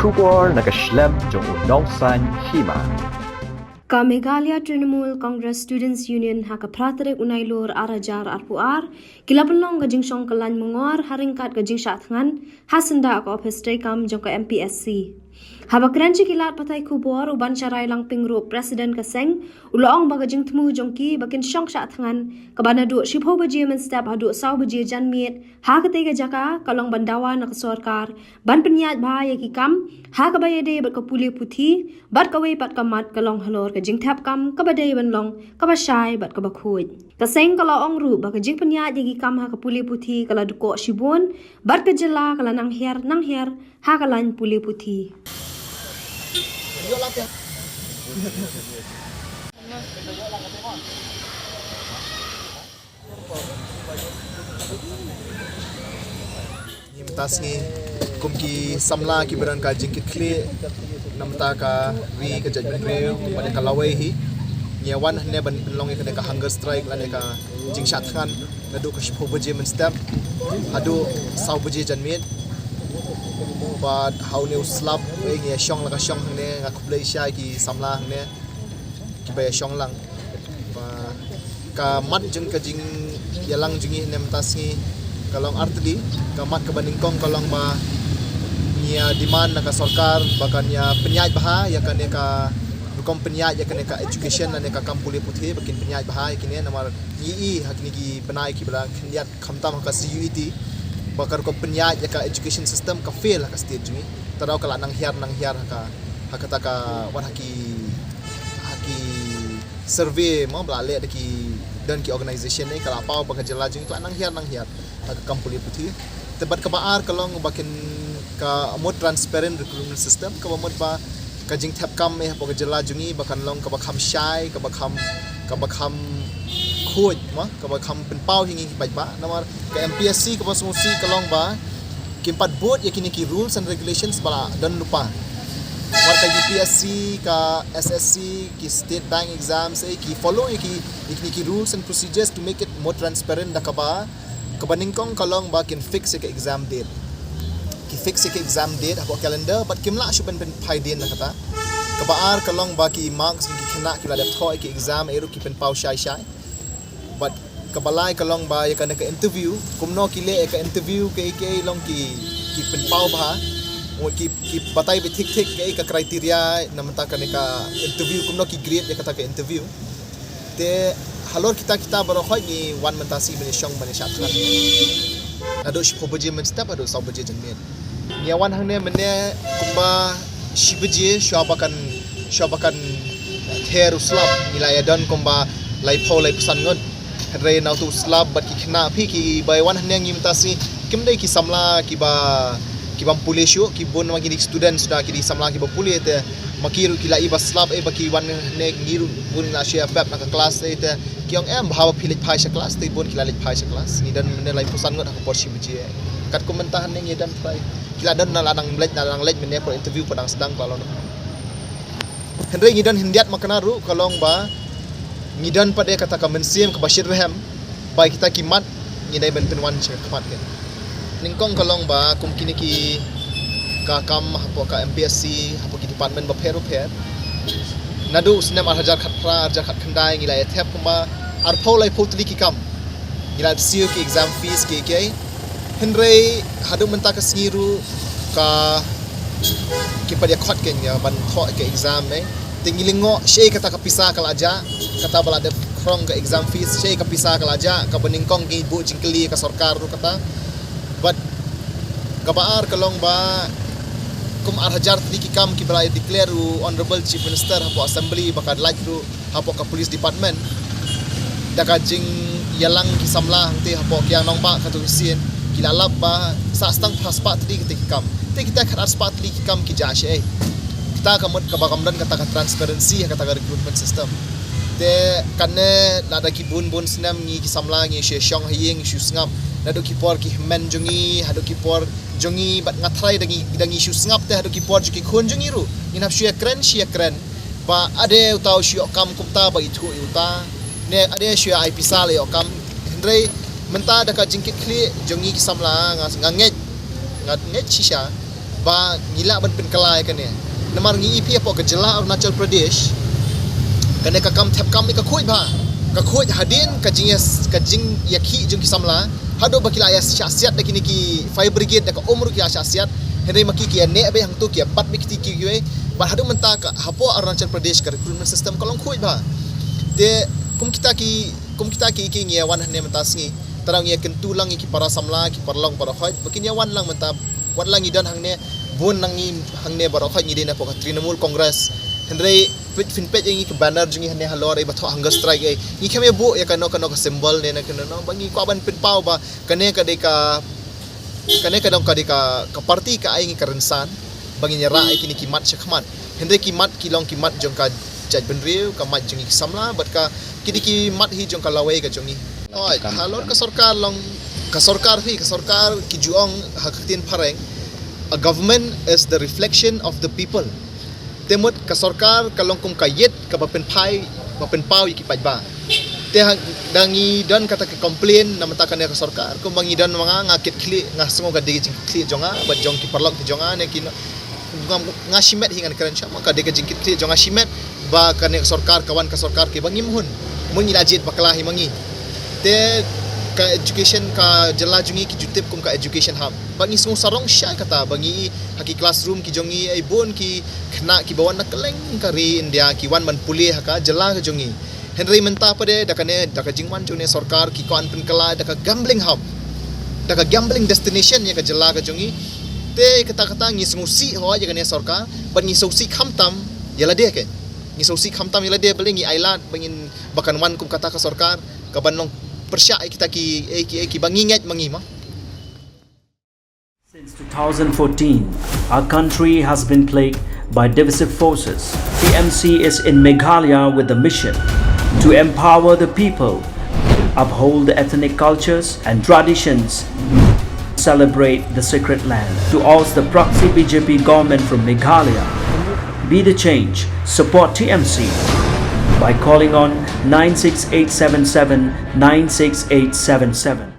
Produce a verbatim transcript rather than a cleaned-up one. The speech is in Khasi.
Khubor na ka shlem jong u Nongsaiñ Hima. Ka Meghalaya Trinamool Congress Students Union ha ka phra tarik u Nailur ar hajar arphew ar ki la pynlong ka jingshong kyllain mongor ha ryngkat ka jingshah thngan ha syndah ka ophis treikam jong ka M P S C. Haba kren sha ki lad pathai khubor u Bansharai Langpyngrope, President ka seng, u la ong ba ka jingthmu jong ki ba kin shong shah thngan kaba naduh shiphew baje mynstep haduh saw baje janmiet ha katei ka jaka ka long ban dawa na ka sorkar ban pynïaid bha ïa ki kam ha kaba ïadei bad ka pule puthi bad kawei pat ka mat ka long halor ka jingthep kam kaba dei ban long kaba shai bad kaba khuid. Ka seng ka la ong ruh ba ka jingpynïaid ïa ki kam ha ka pule puthi ka la dkoh shibun bad ka jylla ka la nang hiar nang hiar ha ka lain pule puthi. Ngi mynta sngi kum ki samla kiba don ka jingkitkhlieh na bynta ka ri ka jaitbynriew bad ka lawei hi, ngi ïa wan hangne ban pynlong ïa kane ka hunger strike lane ka jingshah thngan naduh ka shiphew baje mynstep haduh saw baje janmiet. Bad ha une u slap, eh, ngi ïa shong la ka shong hangne, nga khublei sha ki samla hangne kiba ïa shong lang. Ba ka mat jong ka jingïalang jong ngi ne mynta sngi ka long artylli. Ka mat kaba nyngkong ka long ba ngi ïa demand na ka sorkar ba kan ïa pynïaid bha ïa kane ka rukom pynïaid ïa kane ka education lane ka kam pule puthi, ba kin pynïaid bha ïa kine, namar ngi i ha kine ki bnai kiba la khyndiat khamtam ha ka C U E T ba ka rukom pynïaid ïa ka education system ka fail ha ka state jong ngi. Te daw ka la nang hiar nang hiar ha ka, ha kata ka, wat ha ki, ha ki survey mo ba la leh da ki, don ki organization, eh, ka la paw ba ka jylla jong ngi ka la nang hiar nang hiar ha ka kam pule puthi. Te bad kaba ar ka long ba kin, ka more transparent recruitment system, kaba mut ba ka jingthep kam, eh, hapoh ka jylla jong ngi ba kan long kaba kham shai, kaba kham, kaba kham khuid mo, kaba kham pynpaw hi ngi paidbah. Namar ka M P S C kaba sngewsih ka long ba kim pat bud ïa kine ki rules and regulations ba la don lypa. Wat ka U P S C, ka S S C, ki state bank exams, eh, ki follow ïa ki, ïa kine ki rules and procedures to make it more transparent. Da kaba, kaba nyngkong ka long ba kin fix ïa ka exam date. Ki fix ïa ka exam date hapoh calendar bad kim lah shuh ban pynpaw dien na kata. Kaba ar ka long ba ki marks ki khynnah ki la dep thoh ïa ka exam, eh, ruh ki pynpaw shai shai. Bad kaba lai ka long ba ïa kane ka interview, kumno ki leh ïa ka interview, kaei kaei long ki, ki pynpaw bha. Ki, ki batai bha thik thik kaei ka criteria na bynta kane ka interview, kumno ki grade ïa kata ka interview. Te halor kita kita baroh khoit ngi wan mynta sngi ban ïa shong ban ïa shah thngan. Naduh shiphew baje mynstep haduh saw baje janmiet. Ngi ïa wan hangne mynne kumba shi baje, shuwa ba kan, shuwa ba kan ther u slap, ngi la ïa don kumba laiphew laiphew san ngut. Hynrei na utu u slap bad ki khynnah phi kiba ïa wan hangne ngi mynta sngi kim dei ki samla kiba, ki bym pule shuh, ki bun ma ki dei students, da ki dei samla kiba pule, te ma ki ruh ki la i ba slap, eh, ba ki wan hangne, ngi ruh bun la shu ïa pep na ka klas, eh, te ki ong em bha ba phi leit phai sha klas, te bun ki la leit phai sha klas. Ngi don mynne laiphew san ngut ha ka por shi baje. Katkum mynta hangne ngi don phai. Ki la don na la dang leit, na la dang leit mynne, por interview por dang sdang, ka la long. Hynrei ngi don khyndiat ma kane ruh ka long ba ngi don pat de kata ka mynsiem kaba shit rhem ba kita ki mat ngi dei ban pynwan sha ka khmat. Nyngkong ka long ba kum kine ki, ka kam hapoh ka M P S C, hapoh ki department bapher bapher, naduh u snem ar hajar khatphra, ar hajar khatkhyndai ngi la ïa thep kumba arphew laiphew tylli ki kam. Ngi la siew ki exam fees kiei kiei. Hynrei haduh mynta ka sngi ruh ka, kim pat ïa khot keiñ ïa ban thoh ka exam, eh. Te ngi lyngngoh shaei kata ka pisa ka la jah, kata ba la dep khrong ka exam fees, shaei ka pisa ka la jah, kaba nyngkong ngi buh jingkylli ka sorkar ruh kata. Bad kaba ar ka long ba kum ar hajar tylli ki kam kiba la declare u Honorable Chief Minister hapoh Assembly ba ka lait ruh hapoh ka police department. Da ka jingïalang ki samla hangte hapoh Kiang Nangbah katto sien, ki la lap ba sah tang phra spah tylli kita ki kam. Te kita khatar spah tylli ki kam ki jah shaei? Kita ka mut kaba kam don kata ka transparency ha kata ka recruitment system. Te kane lada ki bun bun snem ngi ki samla ngi shu shong ha ïing ngi shu sngap. Naduh ki por ki hynmen jong ngi, haduh ki por jong ngi bad nga tharai da ngi, da ngi shu sngap te haduh ki por jong ki khun jong ngi ruh ngin hap shu ïa kren, shu ïa kren. Ba ade uta u shu ïoh kam kumta ba ithuh ïa uta, ne ade shu ïa ai pisa la ïoh kam. Hynrei mynta da ka jingkitkhlieh jong ngi ki samla nga, nga ngeit, nga ngeit shisha ba ngi lah ban pynkylla ïa kane. Namar ngi ïohi hapoh ka jylla Arunachal Pradesh, kane ka kam thep kam ka khuid bha. Ka khuid hadien ka jingïa, ka jingïakhih jong ki samla, haduh ba ki la ïa shah siat da kine ki fire brigade, da ka um ruh ki la shah siat. Hynrei ma ki ki ïa neh beit hangto, ki ïa bat beit kiti kiwei. Bad haduh mynta ka hapoh Arunachal Pradesh ka recruitment system ka long khuid bha. Te kum kita ki, kum kita ki, ki ngi ïa wan hangne mynta sngi. Te ngi ïa kyntu lang ïa ki para samla, ki paralok baroh khoit ba kin ïa wan lang mynta. Wat la ngi don hangne, bun na ngi hangne baroh khoit ngi dei na hapoh ka Trinamool Congress. Hynrei peit, phin peit ïa ngi ka banner jong ngi hangne halor, eh, ba thoh hunger strike, eh. Ngi khlem ïa buh ïa kano kano ka symbol ne na kano kano, ba ngi kwah ban pynpaw ba kane ka dei ka, kane ka dong ka dei ka, ka party ka ai ngi ka rynsan ba ngin ïa rah ïa kine ki mat sha khmat. Hynrei ki mat ki long ki mat jong ka jaitbynriew, ka mat jong ngi ki samla, bad ka, ki dei ki mat hi jong ka lawei ka jong ngi. Oi, halor ka sorkar long, ka sorkar hi, ka sorkar, ki ju ong ha ka ktien phareng, "A government is the reflection of the people." Te mut ka sorkar ka long kum ka ïit kaba pynphai, ba pynpaw ïa ki paidbah. Te hang, da ngi don kata ka complain na bynta kane ka sorkar, kumba ngi don ma nga, nga kit khlieh, nga sngew ka dei ka jingkit khlieh jong nga bad jong ki paralok ki jong nga ne ki no-, nga, nga shimet hi, ngan kren sha ma ka dei ka jingkit khlieh jong nga shimet ba kane ka sorkar ka wan ka sorkar kiba ngim hun. Mut ngi la jied bakla hi ma ngi. Te ka education, ka jylla jong ngi ki ju tip kum ka education hub. Ba ngi sngew sarong shai kata ba ngi ha ki classroom ki jong ngi, eh, bun ki khynnah kiba wan na kylleng ka ri India ki wan ban pule ha ka jylla ka jong ngi. Hynrei mynta pat de da kane, da ka jingwan jong ne sorkar, ki kwah pynkylla da ka gambling hub, da ka gambling destination ïa ka jylla ka jong ngi. Te kata kata ngi sngewsih hooid ïa kane sorkar, bad ngi sngewsih khamtam ïa lade ke. Ngi sngewsih khamtam ïa lade, balei ngi ailad ba ngin, ba kan wan kum kata ka sorkar kaban long pyrshah ïa kita ki, eh, ki, eh, kiba ngi ngeit ma ngi ma. Since two thousand fourteen, our country has been plagued by divisive forces. T M C is in Meghalaya with the mission to empower the people, uphold the ethnic cultures and traditions, celebrate the sacred land. To oust the proxy B J P government from Meghalaya, be the change, support T M C by calling on nine six eight seven seven nine six eight seven seven.